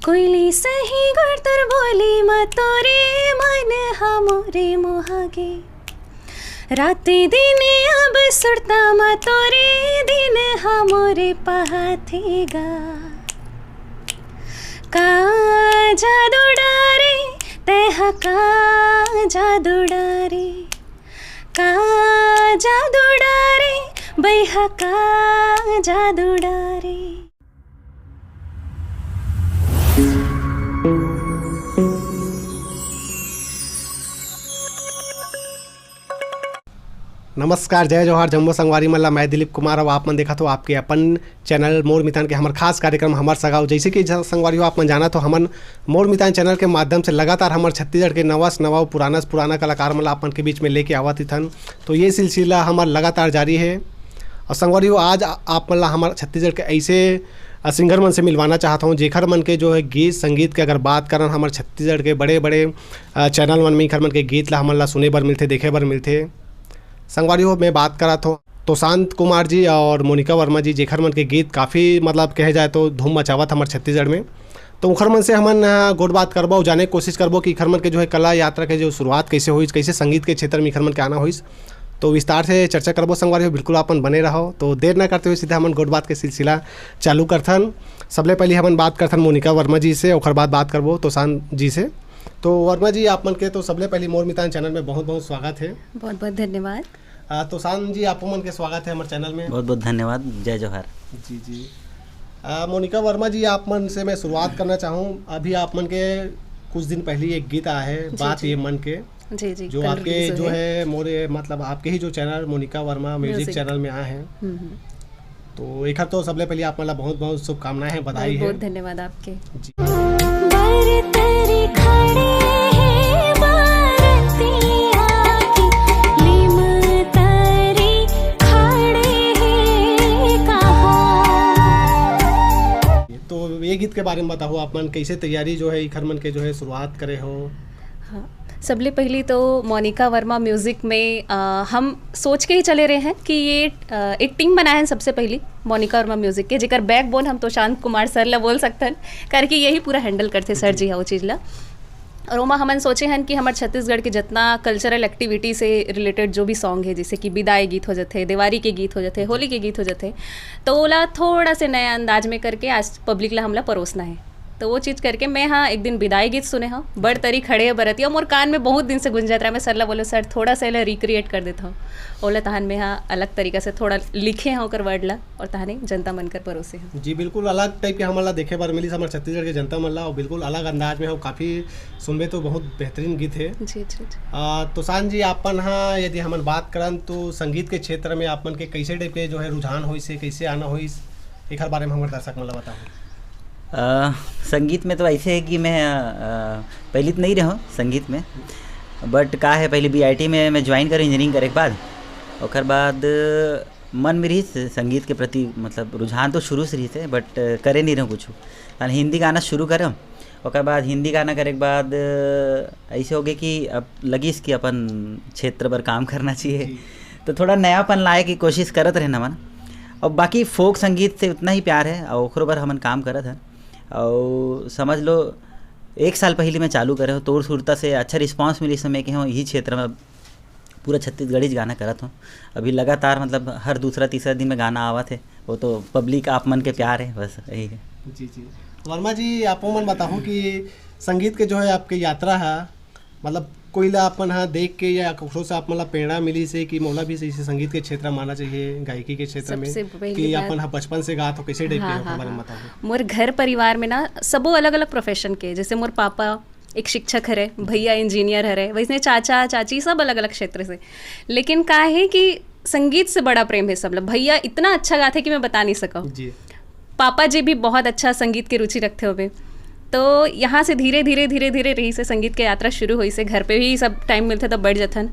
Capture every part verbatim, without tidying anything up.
कोइली सही गुरतुर बोली म तोरे मन ह मोरे मोहागे। राति दिने अब सुरता म तोरे दिन ह मोरे पहाथे गा। का जादू डारे तैं ह का जादू डारे, का जादू डारे, बैहा का जादू डारे। नमस्कार, जय जोहार, जम्मो संगवारी मन ला। मैं दिलीप कुमार, अउ आप मन देखत हो आपके अपन चैनल मोर मितान के हमर खास कार्यक्रम हमर सगाव। जैसे कि ज-, संगवारी हो, आप मन जानत हो, हमन मोर मितान चैनल के माध्यम से लगातार हमर छत्तीसगढ़ के नवा से नवा, पुराना से पुराना कलाकार मन ला आप मन के बीच में लेके आवत ही थन। तो ये सिलसिला हमर लगातार जारी है। और संगवारी हो, आज आ-, आप मन ला हमर छत्तीसगढ़ के ऐसे, अ, सिंगर मन से मिलवाना चाहत हूँ, जेखर मन के जो है गीत संगीत के अगर बात करन, हमर छत्तीसगढ़ के बड़े-बड़े, अ, चैनल मन में इखर मन के गीत ला हमन ला सुने बर मिलथे, देखे बर मिलथे। संगवारी हो, मैं बात करत हूँ तोशांत कुमार जी और मोनिका वर्मा जी, जेखर मन के गीत काफ़ी, मतलब, कहे जाए तो धूम मचावत हमर छत्तीसगढ़ में। तो उखर मन से हमन, अ, गोठ बात करबो, जाने के कोशिश करबो कि इखर मन के जो है कला यात्रा के जो शुरुआत कैसे होइस, कैसे संगीत के क्षेत्र में इखर मन के आना होइस। तो विस्तार से चर्चा करबो संगवारी हो, बिल्कुल अपन बने रहो। तो देर ना करते हुए सीधा हमन गोठ बात के सिलसिला चालू करथन। सबले पहले हमन बात करथन मोनिका वर्मा जी से, ओकर बाद बात करबो तोशांत जी से। तो वर्मा जी, आप मन के तो सबले पहले मोर मितान चैनल में बहुत बहुत स्वागत है। बहुत बहुत धन्यवाद। आ, तोशांत जी, आप मन के स्वागत है हमर चैनल में। बहुत बहुत धन्यवाद, जय जोहार। जी जी। आ, मोनिका वर्मा जी, आप मन से मैं शुरुआत करना चाहूँ। अभी आप मन के कुछ दिन पहले एक गीत आया है, जी, बात जी। ये मन के, जी जी, जो कल आपके रिलीज जो हुए। है मोरे, मतलब, आपके ही जो channel Monika Verma music music. Channel में आए हैं। हम्म, हम्म। तो एक तो सबले पहले आप मन ला बहुत बहुत शुभकामनाएं हैं, बधाई बहुत है। बहुत धन्यवाद आपके। जी। बर तरी खड़े हे बारतिया की, लीम तरी खड़े हे कहा। तो ये गीत के बारे में बताओ, आप मन कैसे तैयारी जो है इखर मन के जो है शुरुआत करे हो? हाँ, सबले पहली तो मोनिका वर्मा म्यूजिक में, अ, हम सोच के ही चले रहे हैं कि ये, अ, एक टीम बनाए हैं सबसे पहली मोनिका वर्मा म्यूजिक के, जेकर बैकबोन हम तोशांत कुमार सर ला बोल सकथन, करके यही पूरा हैंडल करथे सर जी। जी, हाँ, वो चीज ला। और ओमा हमन सोचे हन कि हमर छत्तीसगढ़ के जितना कल्चरल एक्टिविटी से रिलेटेड जो भी सॉन्ग है, जैसे कि बिदाई गीत हो जाथे, देवारी के गीत हो जाथे, होली के गीत हो जाथे, तो ओला थोड़ा से नया अंदाज में करके आज पब्लिक ला हमला परोसना है। तो वो चीज करके मैं, हाँ, एक दिन बिदाई गीत सुने हव, बड़ तरी खड़े हे बरतिया, मोर कान में बहुत दिन से गुंजत रहा। मैं सर ला बोले, "सर, थोड़ा सा एला रिक्रिएट कर देता हूँ।" ओला तहन मैं, हाँ, अलग तरीका से थोड़ा लिखे हव ओकर वर्ड ला, और तहने जनता मन कर परोसे हव। जी, बिल्कुल अलग टाइप के हमन ला देखे बर मिलिस हमर छत्तीसगढ़ के जनता मन ला, और बिल्कुल अलग अंदाज में हो, काफ़ी सुनबे तो बहुत बेहतरीन गीत है। जी, जी, जी। आ, तोशांत जी, आपन हा यदि हमन बात करन तो संगीत के क्षेत्र में आप मन के कैसे टाइप के जो है रुझान होइस हे, कैसे आना होइस, एकर बारे में हमर दर्शक मन ला बताओ। अ, संगीत में तो ऐसे है कि मैं, अ, पहले तो नहीं रहा संगीत में, बट का है, पहले बीआईटी में मैं ज्वाइन करें इंजीनियरिंग करे के बाद, ओकर बाद मन में रहिस संगीत के प्रति, मतलब, रुझान तो शुरू से रहिस हे, बट करे नहीं रहा कुछ। हिंदी गाना शुरू करें, ओकर बाद हिंदी गाना करे के बाद, अ, ऐसे हो गए कि अब लगिस कि अपन क्षेत्र पर काम करना चाहिए। जी। तो थोड़ा नयापन लाए की कोशिश करत रहे ना मन। और बाकी फोक संगीत से उतना ही प्यार है और ओकरो पर हमन काम करत हैं। और समझ लो, एक साल पहले मैं चालू करे हूँ, तोर सुरता से अच्छा रिस्पांस मिली समय के हूँ यही क्षेत्र में पूरा छत्तीसगढ़ी गाना करत हूँ। अभी लगातार, मतलब, हर दूसरा तीसरा दिन में गाना आवत है, वो तो पब्लिक आप मन के प्यार है, बस यही है। जी, जी। वर्मा जी, आपो मन बताओ कि संगीत के जो है आपके यात्रा है, मतलब, कोई ला अपन हा देख के या कखरो से आप मन ला प्रेरणा मिली से कि मोला भी इसे संगीत के क्षेत्र में आना चाहिए, गायकी के क्षेत्र में, सबसे पहली कि बात अपन हा बचपन से गात हो, कैसे टाइप के हाँ, हो, हाँ, बारे में हाँ। बताओ। मोर घर परिवार में ना सबो अलग-अलग प्रोफेशन के, जैसे मोर पापा एक शिक्षक हरे, भैया इंजीनियर हरे, वैसने चाचा, चाची सब अलग-अलग क्षेत्र से। लेकिन का है कि संगीत से बड़ा प्रेम है सब लोग। भैया इतना अच्छा गाथे कि मैं बता नहीं सकूँ। जी। पापा जी भी बहुत अच्छा संगीत के रुचि रखते हुए। तो यहाँ से धीरे, धीरे, धीरे, धीरे रही से संगीत के यात्रा शुरू हुई से। घर पे भी सब टाइम मिलते तब बैठ जाथन।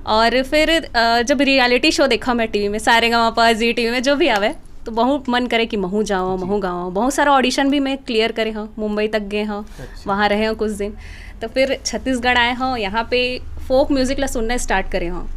और फिर, अ, जब रियलिटी शो देखा मैं टीवी में, सारेगामापा, जी टीवी में जो भी आवे, तो बहुत मन करे कि महू जाओ, जी। महू गाओ। बहुत सारा ऑडिशन भी मैं क्लियर करे हूँ, मुंबई तक गए हूँ, अच्छा। वहाँ रहे हूँ कुछ दिन। तो फिर छत्तीसगढ़ आए हूँ, यहाँ पे फोक म्यूजिक ला सुनना स्टार्ट करे हूँ।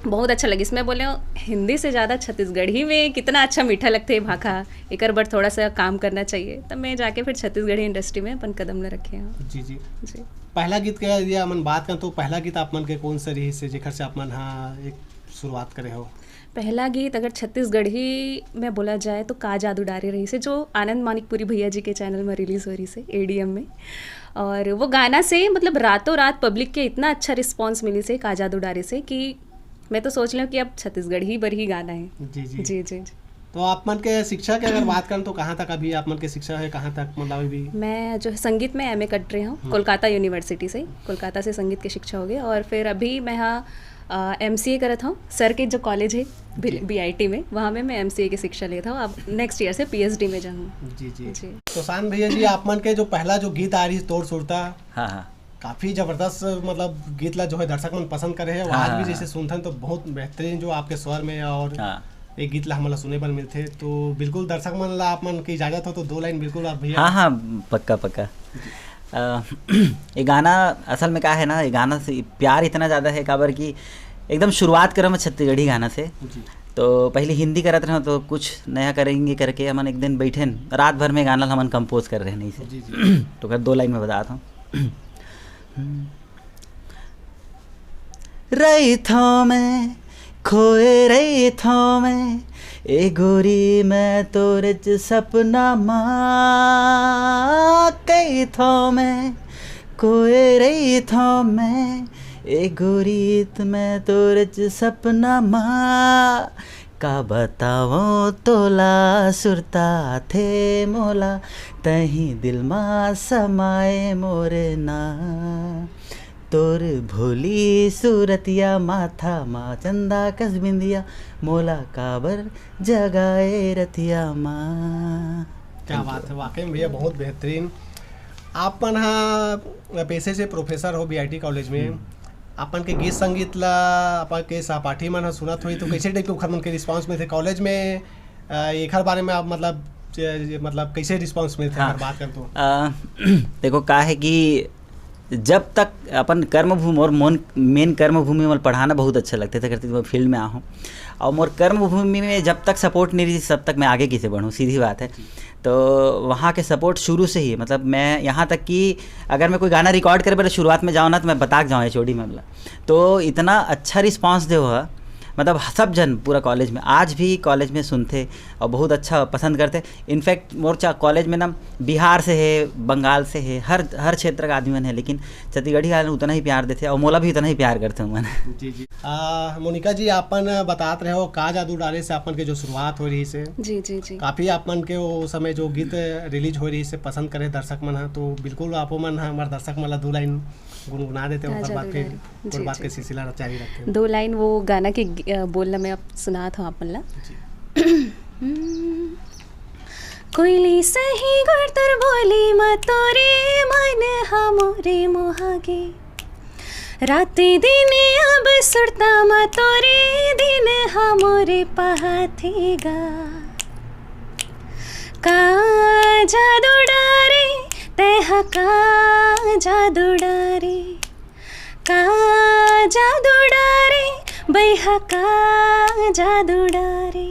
बहुत अच्छा लगिस। मैं बोले हूँ, हिंदी से ज़्यादा छत्तीसगढ़ी में कितना अच्छा मीठा लगथे भाखा, एकर बर थोड़ा सा काम करना चाहिए। तब मैं जाके फिर छत्तीसगढ़ी इंडस्ट्री में अपन कदम ला रखे हूँ। जी जी। जी। पहला गीत के यदि हमन बात करन तो पहला गीत आप मन के कौन सा रहिस हे जेकर से आप मन हा एक शुरुआत करे हो? पहला गीत अगर छत्तीसगढ़ी में बोला जाए तो का जादू डारे रहिस हे, जो आनंद मानिकपुरी भैया जी के चैनल में रिलीज हो रहिस हे एडीएम में। और वो गाना से मतलब रातों रात पब्लिक के इतना अच्छा रिस्पॉन्स मिलिस हे का जादू डारे से कि मैं तो सोच लें कि अब छत्तीसगढ़ी बर ही गाना है। जी जी। जी जी जी। तो आप मन के शिक्षा के अगर बात करन तो कहाँ तक अभी आप मन के शिक्षा है, कहाँ तक मतलब अभी? मैं जो है संगीत में एमए कर रही हूँ कोलकाता यूनिवर्सिटी से। कोलकाता से संगीत की शिक्षा हो गई और फिर अभी मैं हाँ एम सी ए करत हूँ। सर के जो कॉलेज है जी। बीआईटी में, वहाँ में मैं एम सी ए की शिक्षा लेता हूँ। अब नेक्स्ट ईयर से पीएचडी में जाऊँ। जी जी। जी। तो शान भैया जी, आप मन के जो पहला जो गीत आ रही तोर सुरता, हाँ हाँ। काफी जबरदस्त मतलब गीत ला जो है दर्शक मन पसंद करे हैं और हाँ, आज भी हाँ। जैसे सुनथन तो बहुत बेहतरीन जो आपके स्वर में और हाँ। एक गीत ला हमन ला सुने बर मिलथे। तो बिल्कुल दर्शक मन ला आप मन की इजाजत हो तो दो लाइन बिल्कुल आप भैया। हाँ हाँ, पक्का पक्का। अ, ये गाना असल में का है ना, ये गाना से प्यार इतना ज़्यादा है काबर कि एकदम शुरुआत करम छत्तीसगढ़ी गाना से। जी। तो पहले हिंदी करत रहो तो कुछ नया करेंगे करके हमन एक दिन बैठे न, रात भर में गाना हमन कंपोज कर रहे नहीं से। जी जी। तो कर दो लाइन में बताता हूँ। रही थो मैं, खोए रही थो मैं, ए गोरी मैं तोरे च सपना मा, कही थो मैं, खोए रही थो मैं, ए गोरी त मैं तोरे च सपना मा, का बतावो तोला सुरता थे मोला, तही दिल मा समाए मोरे ना। तोर भोली सूरतिया माथा मा चंदा कस बिंदिया, मोला काबर जगाए रतिया मा। क्या बात है, वाकई में भैया बहुत बेहतरीन। आप मन हा पेशे से प्रोफेसर हो बीआईटी कॉलेज में, आप मन के गीत संगीत ला आप मन के सहपाठी मन हा सुनत होही तो कैसे टाइप के ओखर मन के रिस्पांस मिलथे कॉलेज में? अ, एखर बारे में आप मतलब जे- मतलब कैसे रिस्पांस मिलथे हाँ। अगर बात करन तो? अ, देखो का है कि जब तक अपन कर्मभूमि और मोन मेन कर्मभूमि में पढ़ाना बहुत अच्छा लगथे, ते करते मैं फील्ड में आहूँ। और मोर कर्मभूमि में जब तक सपोर्ट नहीं रही तब तक मैं आगे कैसे बढ़ूँ, सीधी बात है। तो वहाँ के सपोर्ट शुरू से ही, मतलब मैं यहाँ तक कि अगर मैं कोई गाना रिकॉर्ड करे बर शुरुआत में जाऊँ ना तो मैं बता के जाऊँ एचओडी में बोला। तो इतना अच्छा रिस्पांस दे हुआ, मतलब सब जन पूरा कॉलेज में, आज भी कॉलेज में सुनथे और बहुत अच्छा पसंद करथे। इनफैक्ट मोर चा कॉलेज में ना बिहार से है, बंगाल से है, हर हर क्षेत्र का आदमी मन है, लेकिन छत्तीसगढ़ी वाले उतना ही प्यार देथे और मोला भी उतना ही प्यार करथे मन। जी जी। आ, मोनिका जी, आपन बतात रहे हो का जादू डारे से आपन के जो शुरुआत हो रही से, जी जी जी। काफी आप मन के वो समय जो गीत रिलीज हो रही से पसंद करे दर्शक मन हा, तो बिल्कुल आपो मन हा हमारे दर्शक मन ला दो लाइन गुनगुना देते हो, का ओकर बाद जादू फिर डारे। जी, ओकर बाद जी, के जी। सिलसिला जारी रखते हैं। दो लाइन वो गाना के ग- अ, बोल ला मैं आप सुनात हूँ आप मन ला। जी। हम्म। कोइली सही गुरतुर बोली म तोरे मन हमोरे मोहागे। राती दिने अब सुरता म तोरे दिन हमोरे पहाथेगा। का जादू डारे तैहा का जादू डारे, का जादू डारे, बैहा का जादू डारे।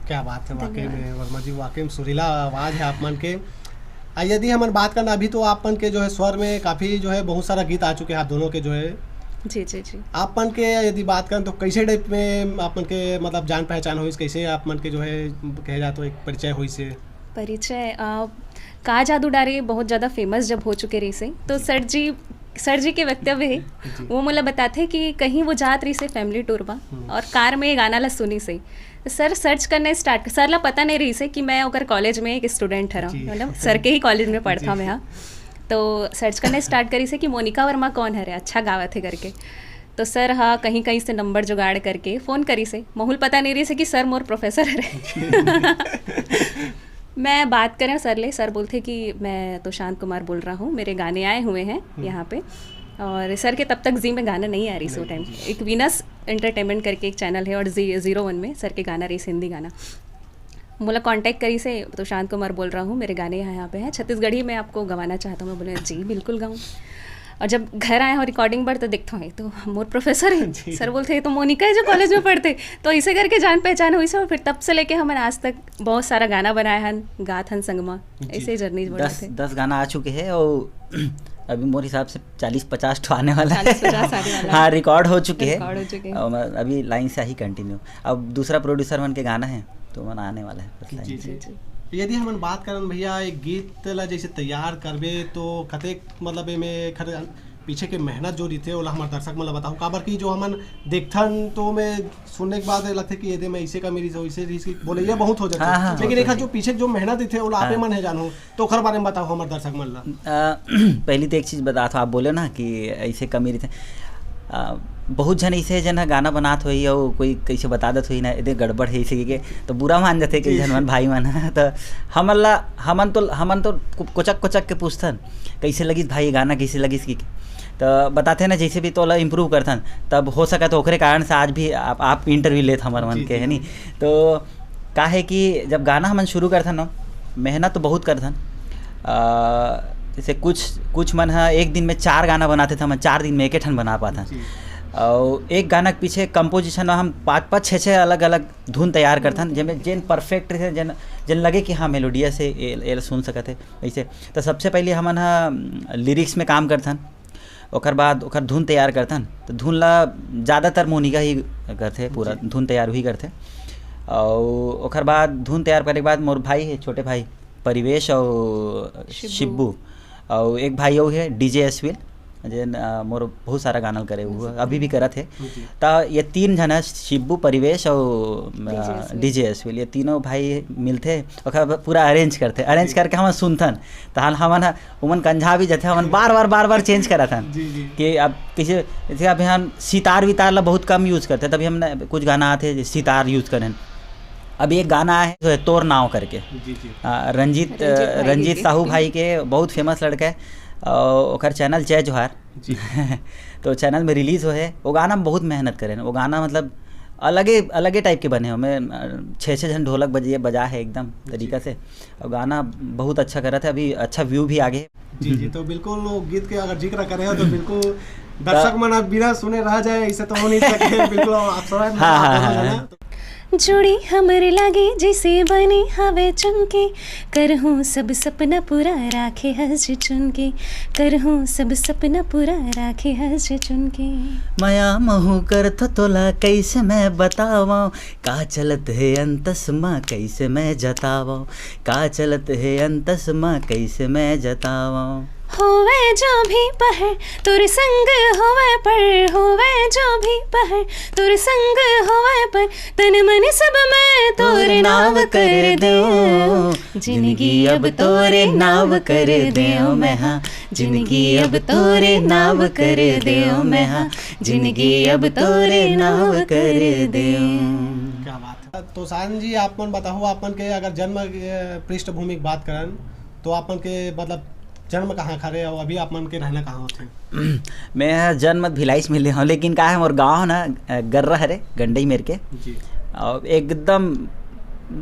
क्या बात है, वाकई धन्यवाद। में वर्मा जी, वाकई में सुरीला आवाज है आप मन के। आ, यदि हमन बात करना अभी तो आप मन के जो है स्वर में काफी जो है बहुत सारा गीत आ चुके हैं आप दोनों के जो है। जी जी जी। आप मन के यदि बात करें तो कैसे टाइप में आप मन के मतलब जान पहचान होइस, कैसे आप मन के जो है कहे जाए तो एक परिचय होइस से? परिचय अ, का जादू डारे बहुत ज़्यादा फेमस जब हो चुके रही से, तो सर जी सर जी के वक्तव्य है, वो मोला बताते कि कहीं वो जात रही से फैमिली टूर में और कार में ये गाना ला सुनी से। तो सर सर्च करने स्टार्ट, सर ला पता नहीं रही से कि मैं ओकर कॉलेज में एक स्टूडेंट हरा, जी। मतलब सर के ही कॉलेज में पढ़ता मैं। हाँ, तो सर्च करने स्टार्ट करी से कि मोनिका वर्मा कौन हरे, अच्छा गावत है करके। तो सर हाँ कहीं कहीं से नंबर जुगाड़ करके फ़ोन करी से, महूल पता नहीं रही से कि सर मोर प्रोफेसर हरे। मैं बात करें सर ले, सर बोलते कि मैं तो शांत कुमार बोल रहा हूँ, मेरे गाने आए हुए हैं यहाँ पे। और सर के तब तक जी में गाना नहीं आ रही से टाइम। एक वीनस एंटरटेनमेंट करके एक चैनल है और जी जीरो वन में सर के गाना रही हिंदी गाना। मोला कॉन्टैक्ट करी से, तो शांत कुमार बोल रहा हूँ, मेरे गाने यहाँ यहाँ पे हैं, छत्तीसगढ़ी में आपको गवाना चाहता हूँ। मैं बोले जी बिल्कुल गाऊँ। और जब घर आए हो रिकॉर्डिंग बर, तो देखता हूँ, "ये तो मोर प्रोफेसर है।" जी। सर बोलते, "ये तो मोनिका है जो कॉलेज में पढ़ते।" तो ऐसे करके जान पहचान हुई से, और फिर तब से लेके हमन आज तक बहुत सारा गाना बनाए हन, गात हन संगमा, जी। ऐसे जर्नी बढ़ दस, जाते। दस गाना आ चुके हैं और अभी मोर हिसाब से चालीस पचास ठो आने वाला है। चालीस पचास आने वाला हाँ, है। रिकॉर्ड हो चुके हैं। रिकॉर्ड हो चुके हैं। और मैं अभी लाइन से ही कंटिन्यू। अब दूसरा प्रोड्यूसर मन के गाना है, तो मन आने वाला है, बस लाइन जी, से। जी। जी, जी। यदि हमन बात करन भैया, एक गीत ला जैसे तैयार करबे, तो कतेक, मतलब, एमे खर-, पीछे के मेहनत जो रहिथे, ओला हमर दर्शक मन ला बताहू, काबर कि जो हमन देखथन, तो मैं सुनने के बाद लगथे कि एदे में ऐसे कमी रहिस, वैसे रहिस, कि बोलैया बहुत हो जाथे। हाँ, हाँ, लेकिन होथे। एक जो पीछे जो मेहनत रहिथे, ओला आपे हाँ। मन हे जानहू, तो ओखर बारे में बताओ हमर दर्शक मन ला। अ, पहली तो एक चीज बतात हूँ, आप बोले ना कि ऐसे कमी रहिथे। अ, बहुत झन ऐसे जन ह गाना बनात होही अउ कोई कैसे बता देत होही ना, एदे गड़बड़ है ऐसे के, तो बुरा मान जाथे कि जी। झन मन भाई मन ह। तो हमन ला, हमन तो, हमन तो कु-, कोचक कोचक के पूछथन, "कैसे लगिस भाई ये गाना, कैसे लगिस?" कि तो बताथे ना, जैसे भी तोला इम्प्रूव करथन, तब हो सकत ओकरे कारण से आज भी आप, आप इंटरव्यू लेत हमर मन जी, के, जी। है नी? तो का है कि जब गाना हमन शुरू करथन ना, मेहनत तो बहुत करथन। अ, जैसे कुछ, कुछ मन ह एक दिन में चार गाना बनाथे, त हमन चार दिन में एके ठन बना पाथन। जी। अउ एक गाना के पीछे कंपोजिशन में हम पाँच पाँच, छः छः अलग-अलग धुन तैयार करथन, जेमे जेन परफेक्ट रहिथे, जेन, जेन लगे कि हाँ, मेलोडियस हे, ए, एला सुन सकत हे, वैसे। त सबसे पहले हमन ह, उम, लिरिक्स में काम करथन, ओकर बाद ओकर धुन तैयार करथन। त धुन ला ज़्यादातर मोनिका ही करथे, पूरा जी। धुन तैयार उही करथे। अउ ओकर बाद धुन तैयार करे के बाद मोर भाई हे, छोटे भाई परिवेश अउ शिब्बू। शिब्बू, अउ एक भाई अउ हे डीजे एसविल, जेन, अ, मोर बहुत सारा गाना ल करे, हम्म। अभी भी करत हे। जी। त ये तीन झन ह, शिब्बू, परिवेश अउ, अ, डीजे एसविल। डीजे एसविल, ये तीनों भाई मिलथे, ओकर पूरा अरेंज करथे। अरेंज जी। करके हमन सुनथन, तहान हमन ह, उमन कंझा भी जथे, हमन बार-बार, बार-बार चेंज करत हन। जी, जी। कि अब किसी, जैसे अभी हम सितार वितार ला बहुत कम यूज़ करथे, तभी हमने कुछ गाना आथे, जे सितार यूज़ करेन। अभी एक गाना आए हे, तोर नाव करके। जी, जी। आ, रंजीत, रंजीत भाई रंजीत के। साहू भाई के, बहुत फेमस लड़का है। आ, ओकर चैनल जय जोहार। जी। तो चैनल में रिलीज होहे। वो गाना में बहुत मेहनत करेन। वो गाना मतलब अलगे, अलगे टाइप के बने हो। मैं, आ, छः, छः झन ढोलक बजाए, बजा है एकदम जी। तरीका से। और गाना बहुत अच्छा करत हे, अभी अच्छा व्यू भी आगे। जी, जी, तो बिल्कुल वो गीत के अगर जिक्र करे हो तो बिल्कुल दर्शक मन अब बिना सुने रह जाए, ऐसे तो हो नहीं सके। बिल्कुल, आप सब हाँ, हाँ, दोनों हाँ, जना। हाँ। जोड़ी हमरे लागे जैसे बने हवे चुनके, करहूँ सब सपना पूरा राखे हस जे चुनके, करहूँ सब सपना पूरा राखे हस जे चुनके। मया महू करथो तोला कैसे मैं बतावं, का चलत हे अंतस म कैसे मैं जतावं, का चलत हे अंतस म कैसे मैं जतावं। होवे जो भी पहर तोर संग होवे पर, होवे जो भी पहर तोर संग होवे पर, तन मन सब मैं तोर नाव कर देवं। जिनगी अब तोरे नाव कर देवं मैं, हाँ। जिनगी अब तोरे नाव कर देवं मैं, हाँ। जिनगी अब तोरे नाव कर देवं। क्या बात है। तो शान जी, आप मन बताओ, आप मन के अगर जन्म, अ, पृष्ठभूमि की बात करन, तो आप मन के, मतलब, जन्म कहाँ हरे और अभी आप मन के रहना कहाँ होथे? मैं ह जन्म भिलाई से मिले हूँ, लेकिन का है, मोर गाँव ना, अ, गर्रा हरे, गंडई मेर के। जी। और एकदम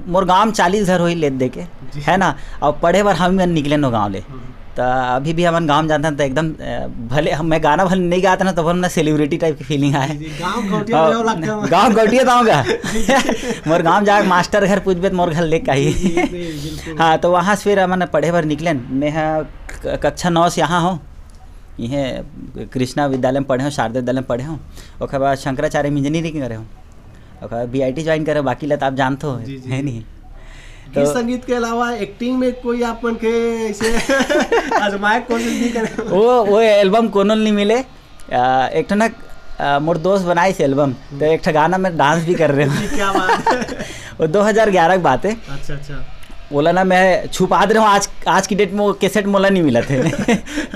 मोर गाँव में चालीस घर होही लेत दे के, जी। है ना? और पढ़े बर हम मन निकले नो गाँव ले। हम्म। त अभी भी हमन गाँव जाथन त एकदम, अ, भले हम, मैं गाना भले नहीं गात ना, तो हमन सेलिब्रिटी टाइप की फीलिंग आए। जी, जी, गाँव गौटिया और में हो लगता है। गाँव गौटिया तो होगा। मोर गाँव जाके मास्टर घर पूछबे त मोर घर लेके आही। जी, जी, जी, बिल्कुल। हाँ, तो वहाँ से फिर हमन पढ़े बर निकलेन। मैं ह क-, कक्षा नौ से यहाँ हूँ, इहे कृष्णा विद्यालय में पढ़े हूँ, शारदा विद्यालय में पढ़े हूँ। ओकर बाद शंकराचार्य में इंजीनियरिंग करे हूँ। ओकर बाद बीआईटी ज्वाइन करे, बाकी ला त आप जानत हो, जी, जी। है नहीं? गीत तो संगीत के अलावा एक्टिंग में कोई आप मन के ऐसे आजमाए के कोशिश नहीं करे? वो, वो एल्बम कोनो नहीं मिले। आ, एक ठो ना, आ, मोर दोस्त बनाइस एल्बम, तो एक ठो गाना में डांस भी कर रहे हो। जी, क्या बात है। वो दो हज़ार ग्यारह की बात है। अच्छा, अच्छा। बोला ना, मैं छुपा दे रहा हूँ, आज, आज की डेट में वो कैसेट मोला नहीं मिला थे।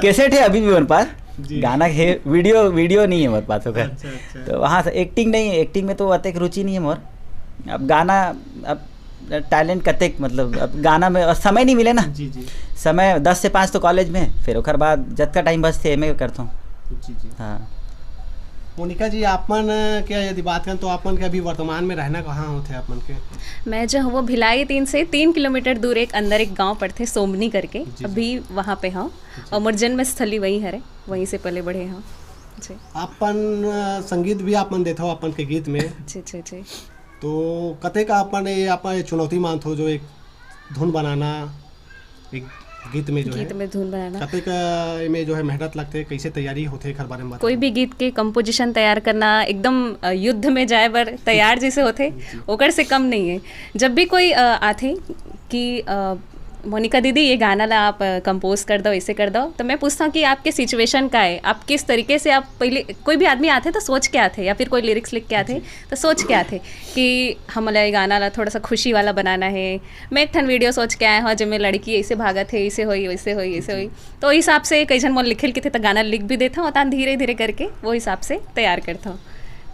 कैसेट है अभी भी मेरे पास, जी। गाना है, वीडियो, वीडियो नहीं है मेरे पास, ओकर। अच्छा, अच्छा। तो वहाँ से एक्टिंग नहीं, एक्टिंग में तो अतेक रुचि नहीं है मोर। अब गाना, अब टैलेंट कतेक, मतलब, अब गाना में और समय नहीं मिले ना। जी, जी। समय दस से पाँच तो कॉलेज में, फिर ओकर बाद जतका टाइम बचथे, एमे करथों। जी, जी। हाँ। मोनिका जी, आप मन के यदि बात करें तो आप मन के अभी वर्तमान में रहना कहाँ होथे आप मन के? मैं जो हूँ वो भिलाई तीन से तीन किलोमीटर दूर एक अंदर एक गांव पड़थे सोमनी करके, जी, जी। अभी वहाँ पे हूँ और मोर जन्म स्थली वही हरे, वहीं से पले बढ़े हूँ। जी। आप मन, अ, संगीत भी आप मन देथव आप मन के गीत में, जी जी जी। तो कतेक आप मन ये आप ये चुनौती मानथव जो एक धुन बनाना, एक गीत में जो गीत है, में धुन बनाना। कतेक, अ, एमे जो है मेहनत लगथे, कैसे तैयारी होथे, एकर बारे में बताओ। कोई भी गीत के कंपोजिशन तैयार करना एकदम, अ, युद्ध में जाए बर तैयार जैसे होथे, ओकर से कम नहीं है। जब भी कोई, अ, आथे कि, अ, मोनिका दीदी, ये गाना ला आप कंपोज कर दो, इसे कर दो, तो मैं पूछता हूँ कि आपके सिचुएशन का है, आप किस तरीके से, आप पहले कोई भी आदमी आथे तो सोच के आथे या फिर कोई लिरिक्स लिख के आथे तो सोच के आथे कि हमला ये गाना ला थोड़ा सा खुशी वाला बनाना है। मैं एक ठन वीडियो सोच के आया हूँ जिसमें लड़की ऐसे भागत है, ऐसे होई, वैसे होई, ऐसे होई, तो हिसाब से कई झन मोर लिखे के थे तो गाना लिख भी देता हूँ, तान धीरे धीरे करके वो हिसाब से तैयार करता हूँ।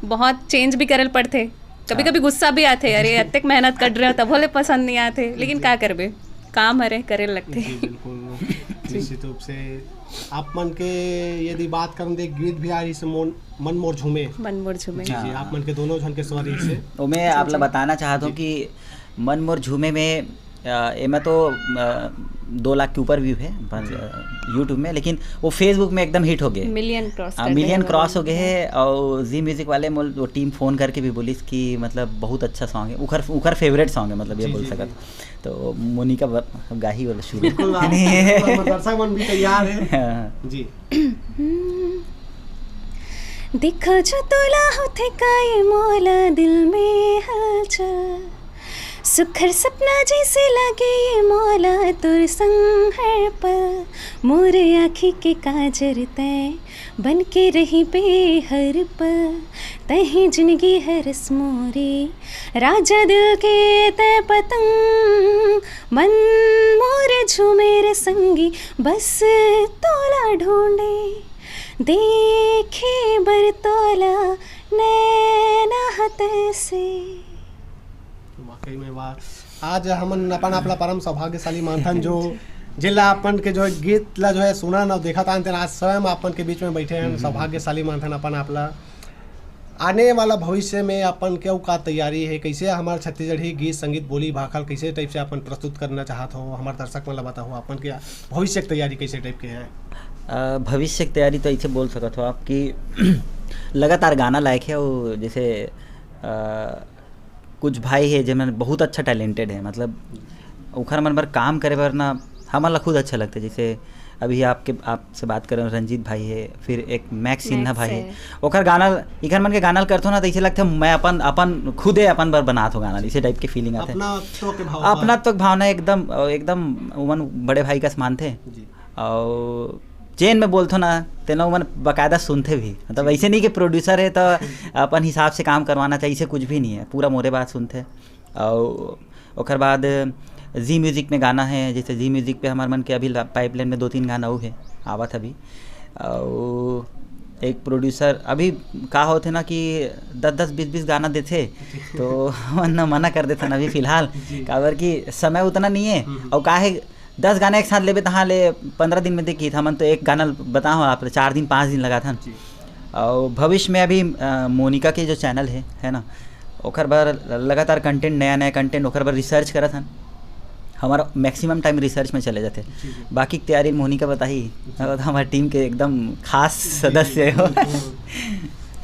बहुत चेंज भी करल पड़थे, कभी कभी गुस्सा भी आथे, अरे अतेक मेहनत कर रहे हो तब होले पसंद नहीं आथे, लेकिन का करबे, काम हरे करे लगथे। जी, बिल्कुल। निश्चित रूप से आप मन के यदि बात करन तो एक गीत भी आ रही से मन, मन मोर झूमे। मन मोर झूमे। जी जी, आप मन के दोनों झन के स्वर रही से। वो मैं आप ला बताना चाहता हूँ कि मन मोर झूमे में, अ, एमा तो, अ, दो लाख के ऊपर व्यू है पर, अ, यूट्यूब में, लेकिन वो फेसबुक में एकदम हिट हो गए। मिलियन क्रॉस मिलियन क्रॉस हो गए है और जी म्यूजिक वाले मोल वो टीम फोन करके भी बोलिस कि मतलब बहुत अच्छा सॉन्ग है, उखर उखर फेवरेट सॉन्ग है, मतलब ये जी, बोल जी, सकत। तो मोनिका बर-, गाही वाला शुरू। बिल्कुल, आप, बिल्कुल, दर्शक मन भी तैयार है। हाँ। जी। देखा जो तोला होथे काई मोला दिल में हलचल, सुखर सपना जैसे लगे ये मोला तोर संग हर पल, मोर आँखी के काजर तय बन के रही बेहर पल, तही जिंदगी हरस मोरी राजा दिल के तय पतंग, मन मोर झूमे रे संगी बस तोला ढूंढे, देखे बर तोला नैना हत से। वाकई में वाह, आज हमन अपन आप ला परम सौभाग्यशाली मानथन जो जिला अपन के जो है गीत ला जो है सुनन अउ देखत आन तेन आज स्वयं अपन के बीच में बैठे हैं। सौभाग्यशाली मानथन अपन आप ला। आने वाला भविष्य में अपन के अउ का तैयारी है, कैसे हमार छत्तीसगढ़ी गीत संगीत बोली भाखा ल कैसे टाइप से अपन प्रस्तुत करना चाहत हो, हमार दर्शक मन ला बताओ अपन के भविष्य के तैयारी कैसे टाइप के है? अ, भविष्य की तैयारी तो ऐसे बोल सकत हो आप कि लगातार गाना लायक है और जैसे, अ, कुछ भाई है जिनमें बहुत अच्छा टैलेंटेड है, मतलब उखर मन बर काम करे बर ना हमन ला खुद अच्छा लगता है। जैसे अभी आपके आपसे बात करें रंजीत भाई है, फिर एक मैक्स सिन्हा मैक्स भाई है, है। ओकर गाना, इखर मन के गाना ल करथो ना तो ऐसे लगता है मैं अपन अपन खुदे अपन बर बनात हो गाना, इसे टाइप के फीलिंग आते। अपना तो के भाव अपना तो भावना एकदम एकदम उमन बड़े भाई कस मानथे जी। और जेन में बोलथो ना तेन ल उमन बाकायदा सुनथे भी, मतलब ऐसे नहीं कि प्रोड्यूसर है तो अपन हिसाब से काम करवाना चाहिए, ऐसे कुछ भी नहीं है, पूरा मोरे बात सुनथे। और ओकर बाद जी म्यूजिक में गाना है, जैसे जी म्यूजिक पे हमार मन के अभी पाइपलाइन में दो तीन गाना अउ है, आवत अभी। और एक प्रोड्यूसर अभी का होथे ना कि दस दस बीस बीस गाना देथे तो हमन ना मना कर देथन अभी फिलहाल, काबर कि समय उतना नहीं है। और का है, दस गाना एक साथ लेबे तहाँ ले पंद्रह दिन में देखी, हमन तो एक गाना बताओ आप चार दिन पाँच दिन लगाथन। और भविष्य में अभी अ, मोनिका के जो चैनल है है ना, ओकर बर लगातार कंटेंट, नया नया कंटेंट, ओकर बर रिसर्च करत हन। हमारा मैक्सिमम टाइम रिसर्च में चले जाते। बाकी के तैयारी मोनिका बताही, वो तो हमारे टीम के एकदम खास सदस्य हो।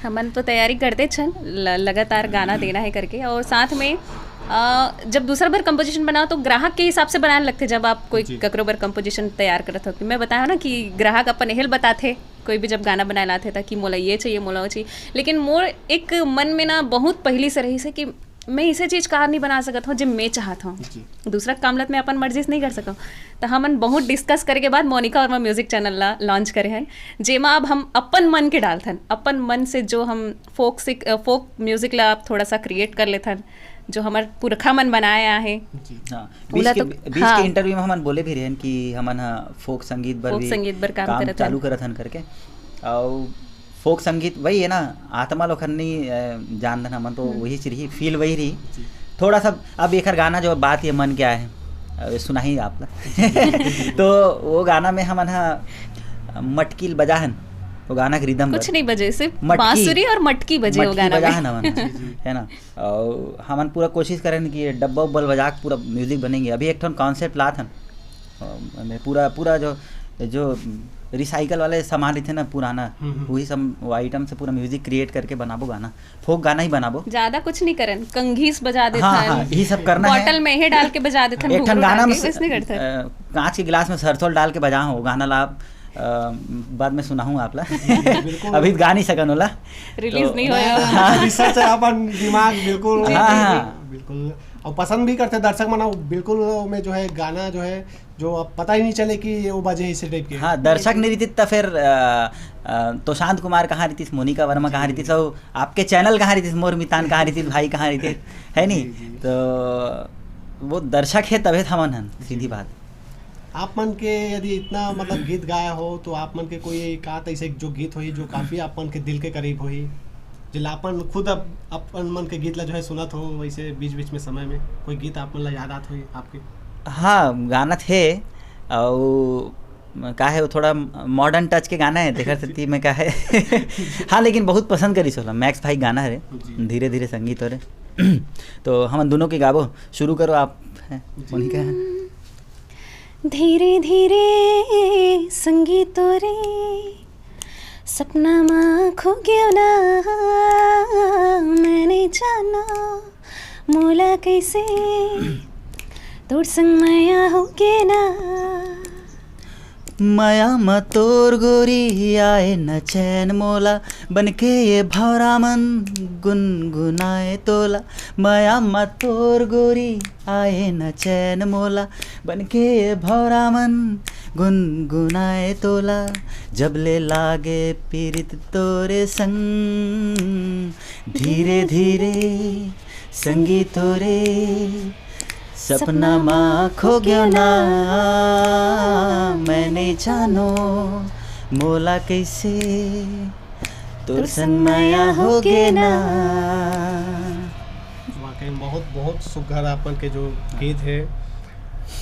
हमन तो तैयारी करते छन ल-, लगातार गाना देना है करके, और साथ में अ, जब दूसरा बार कंपोजिशन बनाओ तो ग्राहक के हिसाब से बनाने लगते। जब आप कोई जी। ककरो बर कंपोजिशन तैयार करत हो कि मैं बताया ना कि ग्राहक अपन एहल बताथे, कोई भी जब गाना बनाए लाथे था कि मोला ये चाहिए, मोला वो चाहिए, लेकिन मोर एक मन में ना बहुत पहली से रही से कि मैं इसे चीज कार नहीं बना सकत हूँ जो मैं चाहत हूँ। जी। दूसरा काम लत मैं अपन मर्जी से नहीं कर सकूँ। तो हमन बहुत डिस्कस करे के बाद मोनिका वर्मा म्यूजिक चैनल ला लॉन्च करे हैं, जेमा अब हम अपन मन के डालथन, अपन मन से जो हम फोक से फोक म्यूजिक ला आप थोड़ा सा क्रिएट कर लेथन, जो हमार पुरखा मन बनाए आहे। जी। हाँ, ओला बीच के तो, बीच हाँ। के इंटरव्यू में हमन बोले भी रहन कि हमन ह फोक संगीत बर फोक भी संगीत बर काम काम करत चालू हन। करत हन करके। और फोक संगीत वही है ना, आत्मा लोखन नहीं, अ, जान देना मन तो वही चीज रही, फील वही रही। थोड़ा सा अब एकर गाना जो बात ये मन क्या है, अ, सुनाही आप ला। तो वो गाना में हमन ह मटकील बजाहन, वो गाना के रिदम कुछ नहीं बजे, सिर्फ मटकी। बांसुरी और मटकी बजे वो मटकी गाना बजा में। है ना, मन, है ना? और हमन पूरा कोशिश करें कि डब्बा उब्बा बजा के पूरा म्यूजिक बनेंगे। अभी एक ठन कॉन्सेप्ट लात हन, अ, में पूरा पूरा जो जो रिसाइकल वाले सामान रहिथे ना पुराना, हम्म, हम्म। वही सब आइटम से पूरा म्यूजिक क्रिएट करके बनाबो गाना, फोक गाना ही बनाबो। ज्यादा कुछ नहीं करन, कंघीस बजा देथन, हाँ, हाँ, यही सब करना है। बॉटल में ही डाल के बजा देथन, एक ठन घुंघरू गाना डाल में के, स- वैसे नहीं करथन। अ, कांच के गिलास में सरसों डाल के बजाओ, वो गाना ला आप, अ, बाद में सुनाहूँ आप ला। बिल्कुल। अभी गा नहीं सकन ओला। रिलीज तो- नहीं होया। हाँ, रिसर्च है अपन दिमाग बिल्कुल। हाँ, हाँ। बिल्कुल। और पसंद भी करते दर्शक मन, बिल्कुल। में जो है गाना जो है, जो अब पता ही नहीं चले कि वो बजे इसी टाइप के। हाँ, दर्शक नहीं रहितिस त फिर, अ, अ, तोशांत कुमार कहाँ रहितिस, मोनिका वर्मा कहाँ रहितिस, और आपके चैनल कहाँ रहितिस, मोर मितान कहाँ रहितिस, भाई कहाँ रहितिस, है नहीं? जी, जी। तो वो दर्शक है तबे त हमन हन, सीधी बात। आप मन के यदि इतना मतलब गीत गाया हो, तो आप मन के कोई एक आध ऐसे जो गीत होही जो काफी आप मन के दिल के करीब होही, जेला अपन खुद अप-, अपन मन के गीत ला जो है सुनत हो वैसे बीच बीच में समय में, कोई गीत आप मन ला याद आत होही आपके? हाँ, गाना थे, और का है, वो थोड़ा मॉडर्न टच के गाना है, तेखर सेती में का है। हाँ, लेकिन बहुत पसंद करिस ओला, मैक्स भाई गाना हरे, जी। धीरे धीरे संगी तोरे। तो हमन दोनों के गाबो, शुरू करो आप, हैं, जी। मोनिका है। धीरे धीरे संगी तोरे सपना मा खो गयो ना, मैंने जानो मोला कैसे तोर संग मया हो गे ना। मया म तोर गोरी आए न चैन मोला, बनके ये भौरा मन गुनगुनाए तोला। मया म तोर गोरी आए न चैन मोला, बनके ये भौरा मन गुनगुनाए तोला। जब ले लागे पीरित तोरे संग, धीरे धीरे संगी तोरे सपना मा खो गयो ना, मैं नहीं जानो मोला कैसे तोर संग मया हो गे ना। वाकई में बहुत बहुत सुघर आपन के जो गीत है।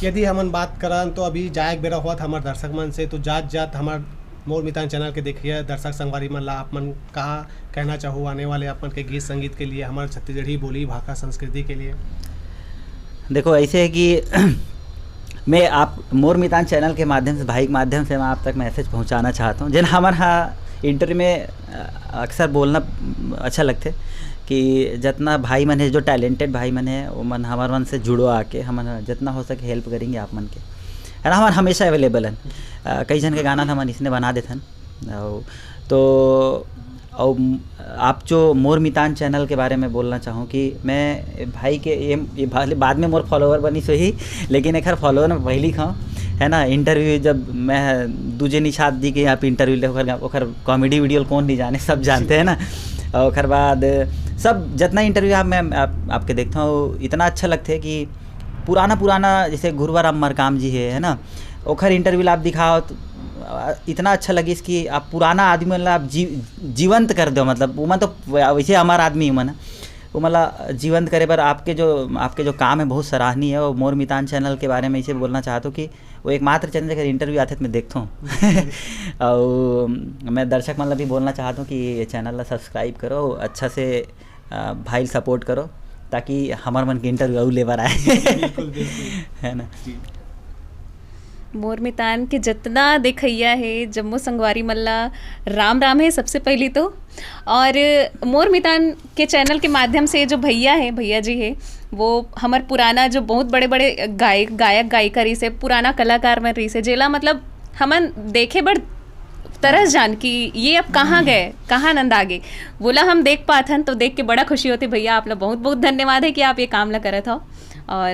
यदि हमन बात करन तो अभी जाए के बेरा होवत हमर दर्शक मन से, तो जात जात हमर मोर मितान चैनल के देखिए दर्शक संगवारी मन ला आप मन का कहना चाहू आने वाले अपन के गीत संगीत के लिए, हमर छत्तीसगढ़ी बोली भाखा संस्कृति के लिए? देखो, ऐसे है कि मैं आप मोर मितान चैनल के माध्यम से, भाई के माध्यम से मैं आप तक मैसेज पहुंचाना चाहता हूं। जेन हमर हा इंटरव्यू में, अ, अक्सर बोलना अच्छा लगथे कि जतना भाई मन है, जो टैलेंटेड भाई मन है, वो मन हमर मन से जुड़ो आके, हमन जतना हो सके हेल्प करेंगे आप मन के, है ना? हमन हमेशा अवेलेबल हन। अ, कई झन के गाना हमन इसने बना देथन। और तो और आप जो मोर मितान चैनल के बारे में बोलना चाहूँ कि मैं भाई के ये, ये भले बाद में मोर फॉलोअर बनिस होही, लेकिन एखर फॉलोअर में पहिली खाऊँ, है ना? इंटरव्यू जब मैं दूजे निषाद जी के यहाँ पे इंटरव्यू ले, ओकर, ओकर कॉमेडी वीडियो कौन नहीं जाने, सब जानते हैं ना। और ओकर बाद सब जतना इंटरव्यू आप, मैं आप, आपके देखता हूँ, इतना अच्छा लगता है कि पुराना पुराना जैसे घुरवा राम मरकाम जी है, है ना, ओखर इंटरव्यू ला आप दिखाओ तो, अ, इतना अच्छा लगिस कि आप पुराना आदमी मन ला आप जी, जीवंत कर दो, मतलब वो मन तो वैसे हमार आदमी मन है, वो मन ला जीवंत करे बर आपके जो, आपके जो काम है बहुत सराहनीय है। और मोर मितान चैनल के बारे में इसे बोलना चाहता हूँ कि वो एकमात्र चैनल जेकर इंटरव्यू आथे त मैं देखता हूँ। और मैं दर्शक मन ला भी बोलना चाहता हूँ कि ये चैनल ला सब्सक्राइब करो, अच्छा से, अ, भाई सपोर्ट करो, ताकि हमर मन के इंटरव्यू अउ लेबर आए। बिल्कुल, बिल्कुल। है ना? जी। मोर मितान के जतना देखैया हे, जम्मो संगवारी मन ला राम राम हे सबसे पहली तो। और मोर मितान के चैनल के माध्यम से जो भैया हे, भैया जी हे, वो हमर पुराना जो बहुत बड़े-बड़े गायक, गायक गायिका रहिस हे, पुराना कलाकार मन रहिस हे, जेला मतलब हमन देखे बर तरस जान कि ये अब कहाँ गए, कहाँ नंदा गे, वोला हम देख पाथन तो देख के बड़ा खुशी होथे। भैया आप ला बहुत बहुत धन्यवाद हे कि आप ये काम ला करत हव और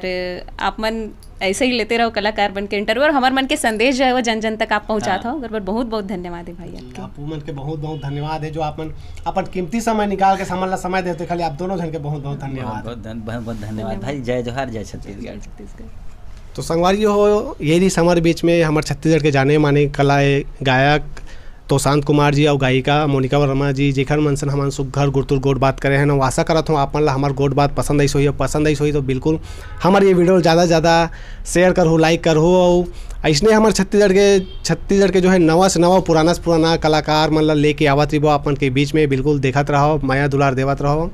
आप मन ऐसे ही लेते रहो कलाकार मन के इंटरव्यू और हमर मन के संदेश जो है वो जन जन तक आप पहुँचात हाँ। हव। ओकर बर बहुत बहुत धन्यवाद हे भाई आपके। आप मन के बहुत बहुत धन्यवाद हे जो आप मन अपन कीमती समय निकाल के हमन ला समय देते, खाली आप दोनों झन के बहुत बहुत धन्यवाद। बहुत धन-, बहुत बहुत धन्यवाद भाई। जय जोहार, जय छत्तीसगढ़। छत्तीसगढ़। तो संगवारी हो, ये रहिस हमर बीच में हमर छत्तीसगढ़ के जाने माने कला गायक तो शांत कुमार जी अउ गायिका मोनिका वर्मा जी, जेखर मन सन हमन सुघर गुरतुर गोठ बात करे हन, अउ आशा करत हूँ आप मन ला हमर गोठ बात पसंद आइस होही, अउ पसंद आइस होही तो बिल्कुल हमर ये video ला ज़्यादा से ज़्यादा share करहू, like करहू, अउ अइसने हमर छत्तीसगढ़ के, छत्तीसगढ़ के जो है नवा से नवा, पुराना से पुराना कलाकार मन ला लेके आवत रहिबो आप मन के बीच में। बिल्कुल देखत रहो, मया दुलार देवत रहो।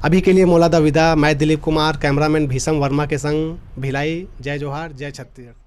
अभी के लिए मोला द विदा, मैं दिलीप कुमार, cameraman भीषम वर्मा के संग भिलाई। जय जोहार, जय छत्तीसगढ़।